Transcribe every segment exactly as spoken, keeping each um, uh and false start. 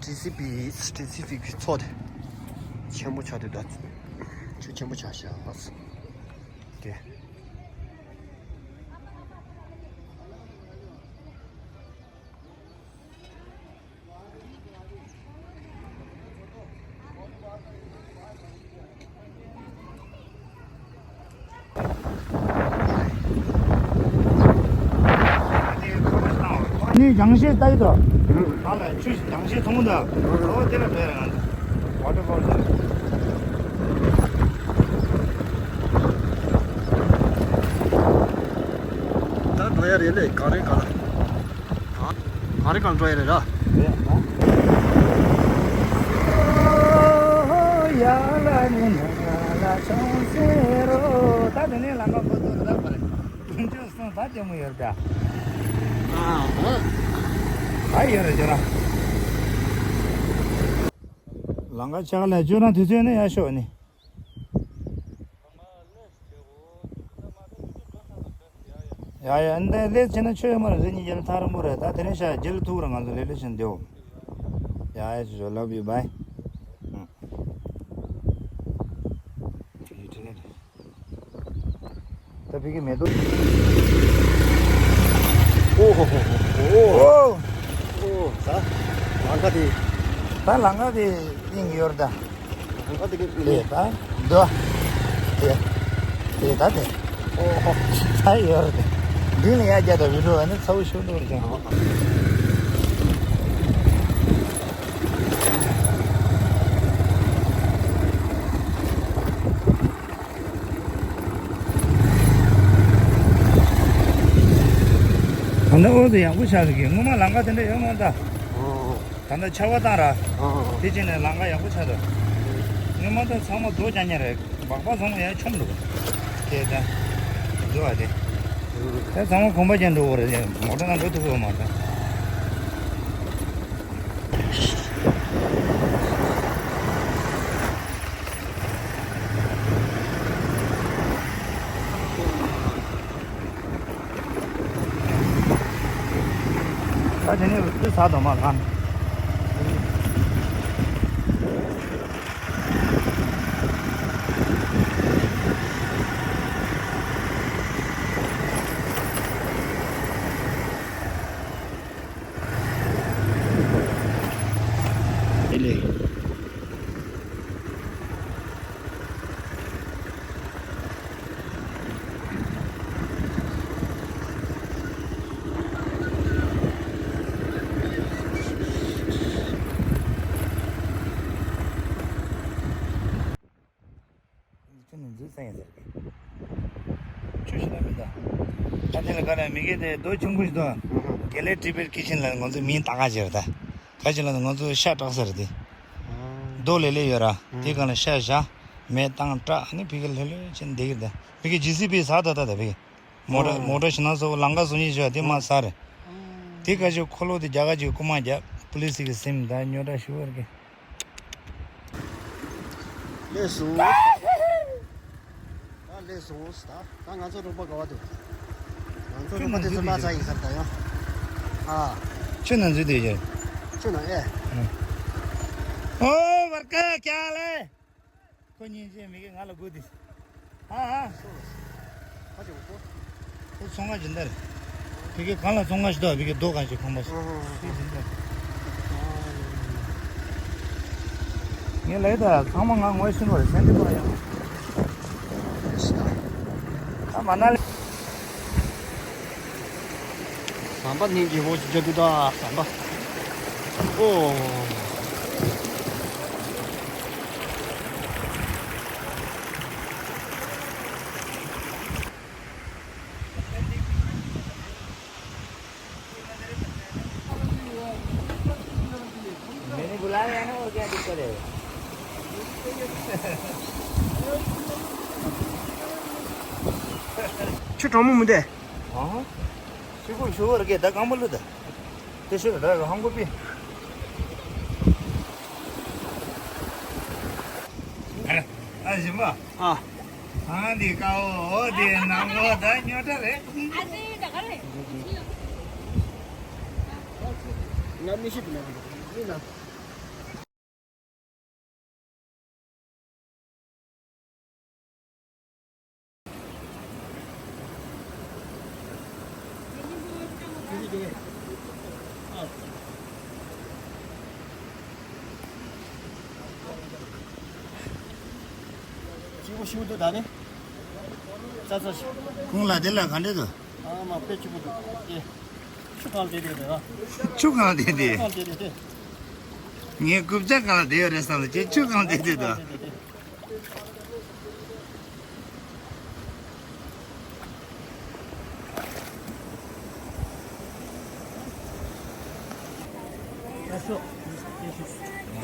ཊི་སི་པི་ཊི་སི་པི་གི་མཚོ་དེ་ཆེན་པོ་ཆགས་དུས་ད་ཆུ་ཆེན་པོ་ཆགས་ཤག་དེ། ནི་རྒྱང་ཤེལ་ལྟ་གི་འདུག་ཨ་ལ་ཆུ་རྒྱང་ཤེལ་མཐོང་གི་འདུག་ཨོ་དེ་ལ་འགྲོ་ཡ་རེད་ང་ཚོ། ཝ་ཊར་ཕོལ་ལ། ད་འགྲོ་ཡ་རེད་ལེ། ག་རེ་ག་ལ། ག་རེ་གང་འགྲོ་ཡ་རེད་ར། རེད་ཨ། ཡ་ལ་ནི་ན་ལ་ཆང་སེ་རོ། ད་དེ་ནས་ལམ་ཁ་འགོ་ཚུགས་རེད་ད་པ་རེད། ཁྱོད་སོང་ད་ལྟད་མོ་ཡོད་ད། ཨ་ཧོ། ད་ཡོད་རེད་ཅོ་ར། ལམ་ཁ་ཆག་ལ་ཅོ་ར་དུས་ཚོད་ནི་ཡ་ཤོག་ནི། ཡ་ཡ་འདི་ལས་བྱས་ན་ཆོས་ཡོད་མ་རེད། རེ་གཉིས་རྒྱལ་ཐག་རིང་པོ་རེད། ད་དེ་རིང་ཤ་རྒྱལ་ཐུག་ར་ང་ཚོ་ལས་ལས་བྱས་འདེའོ། ཡ་ཡ་ཇོ་ཇོ། Love you, bye. ད་ཕ་གི་མེ་ཏོག་ཨོ་ཧོ་ཧོ་ཧོ། ཨོ་ཨོ། ད་ལམ་ཁ་དེ། ད་ལམ་ཁ་དེ་སྙིང་ཡོད་རེད་ད། ལམ་ཁ་དེ་གི་དེ་ད་འདུག་དེ་དེ་ད་དེ། ཨོ་ཧོ། ད་ཡོད་རེད་དེ། མདུན་ལ་ཡར་རྒྱག་དང་བི་ཌིའོ་ཨ་ནི་ཚ་བོ་ཤོར་འགྲོ་རེད་ཀྱང་། ད་ལྟ་འོ་ཙི་ཡག་པོ་ཆགས་ཟིག་གི། སྔོན་མ་ལམ་ཁ་དེ་འདྲ་ཡོད་མ་རེད་ད། ད་ལྟ་ཆར་པ་བཏང་ར། དེ་ཕྱིན་ནས་ལམ་ཁ་ཡག་པོ་ཆགས་འདུག་སྔོན་མ་ད་ཚང་མ་རྡོ་རྐྱང་རྐྱང་རེད། སྦག་སྦག་ཚང་མ་ཡར་མཆོངས་འདུག་དེ་ད་འགྲོ་བ་དེ། ད་ཚང་མ་གོམ་པ་རྐྱང་འགྲོ་བ་རེད། མོ་ཊ་ནང་འགྲོ་ཐུབ་ཀྱི་ཡོད་མ་རེད། ད་དེ་ནས་དུས་ཚོད་དུ་མ་ལངས། དེ་ལས། ཁྱོད་ནི་འཛུལ་ས་ཡིན་ཟེར་གི། ཁྱོད་ཤི་ན་མི་ད། ད་དེ་ལ་ག་ལ་མི་གེ་དེ་རྡོ་ཆུང་ཀུ་ཞིག་དང་། དགེ་ལེགས་ཊི་བི་ཀི་ཆེན་ལ་ང་ཚོ་མིང་བཏགས་ཁ་བྱེད་ར་ད། ག་ཅི་ལ་ང་ཚོ་ཤ་སྐྲག་ས་རེད་དེ། རྡོ་ལེ་ལེ་ཡོད་ར། དེ་གང་ལ་ཤ་བཞག་མེ་བཏང་སྐྲག་ཨ་ནི་ཕི་གེ་ལྷོད་ལྷོད་བྱས་ནས་བསྡད་ཀྱི་རེད་ད། ཕི་གེ་ཇེ་སི་བི་ཟ་ད་ད་ད་ཕི་གེ། མོ་ཊ་མོ་ཊ་ཞིག་ན་སོ་ལམ་ཁ་བཟོ་ཉེན་བྱོས་དེ་མ་ཟ་རེད། དེ་ག་ཅི་འཁོར་ལོ་དེ་རྒྱ་གར་གྱི་རྐུ་མ་རྒྱབ་པུ་ལི་སི་གི་སེམས་ད་ཉོ་ད་ཞུ་བར་གི། ལས་སོང་། ད་ལས་སོང་། ད་ད་ང་ཚོ་རོགས་པ་ག་བ་འདུག་ང་ཚོ་རོགས་པ་དེ་ཚོ་ལྷ་ས་ཡིན་ས་རེད་ད་ཡང་། ཨ། ཁྱོད་ནང་འཛུལ་དེ་ཡོད། ཁྱོད་ནང་ཨེ། ཨོ་བར་ཀ་ཀྱ་ལེ། ཁོ་གཉིས་ཀྱིས་མི་གེ་ང་ལ་སྒུག་དེ། ཨ་ཨ། ཁོ་ཚོང་ང་སྦྱིན་བདག་རེད། ཕི་གེ་གང་ལ་ཚོང་ང་ཞིག་འདུག་ཕི་གེ་རྡོ་གང་ཞིག་ཁང་པ་ཞིག་ཨ་ཨ། ཕི་སྦྱིན་བདག་རེད། ངས་ལས་ད་ཚང་མ་ང་ངོ་ཤེས་པ་རེད། སེམས་འདི་པ་ཡང་། ད་མ་ན་ལས། ཟམ་པ་ནི་ཇེ་བོ་ཇེ་དུ་ད་ཟམ་པ། ཨོ། मैंने बुलाया है ना, और क्या दिक्कत है? ཁྱོད་གྲོགས་མོ་མི་འདུག་ཨ། ཤི་གོ་ཤི་བར་གེ་ད་གང་མ་ལུ་ད། དེ་ཤི་ར་ཧང་གོ་པི། ཨ་ཞིམ་པ། ཨ། ཨ་འདི་ཀའོ་འོ་དེ་ནང་ལོ་ད་ཉོ་ད་རེད། ང་མི་ཤི་དུ་ན་མི་ན། ཞིག་འདུག་ད་ནི། ཙག་ཙག་ཞིག་ཁོང་ལ་དེ་ལ་ག་འདྲ་འདུག་ཨ་མ་དཔེ་སྐྱིད་པོ་འདུག་ཨེ། ཆུ་གང་དེ་དེ་རེད་ཨ། ཆུ་གང་དེ་དེ། ཆུ་གང་དེ་དེ་དེ། ངའི་རྐུབ་བཀྱག་གང་ལ་བསྡད་ཡོད་རེད་བསམ་ལ་ཁྱེད་ཆུ་གང་དེ་དེ་དང་།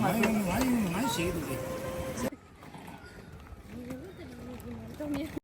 ང་ཡོང་ང་ཡོང་ང་ཞིག་འདུག་གི།